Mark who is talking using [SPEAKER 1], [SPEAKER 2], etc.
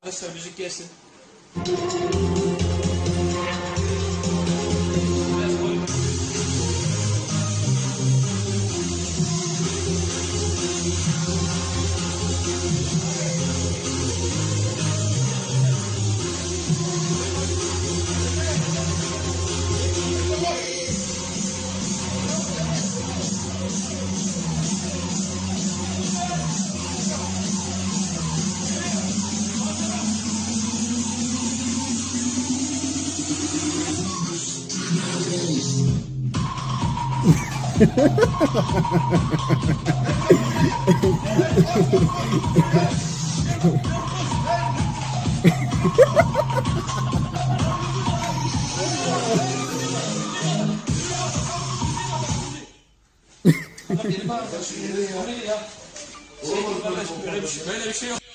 [SPEAKER 1] Arkadaşlar müzik gelsin. Biraz koy. Adam elimi ağrıdı. O ne ya? Şey, kardeş, böyle bir şey yok.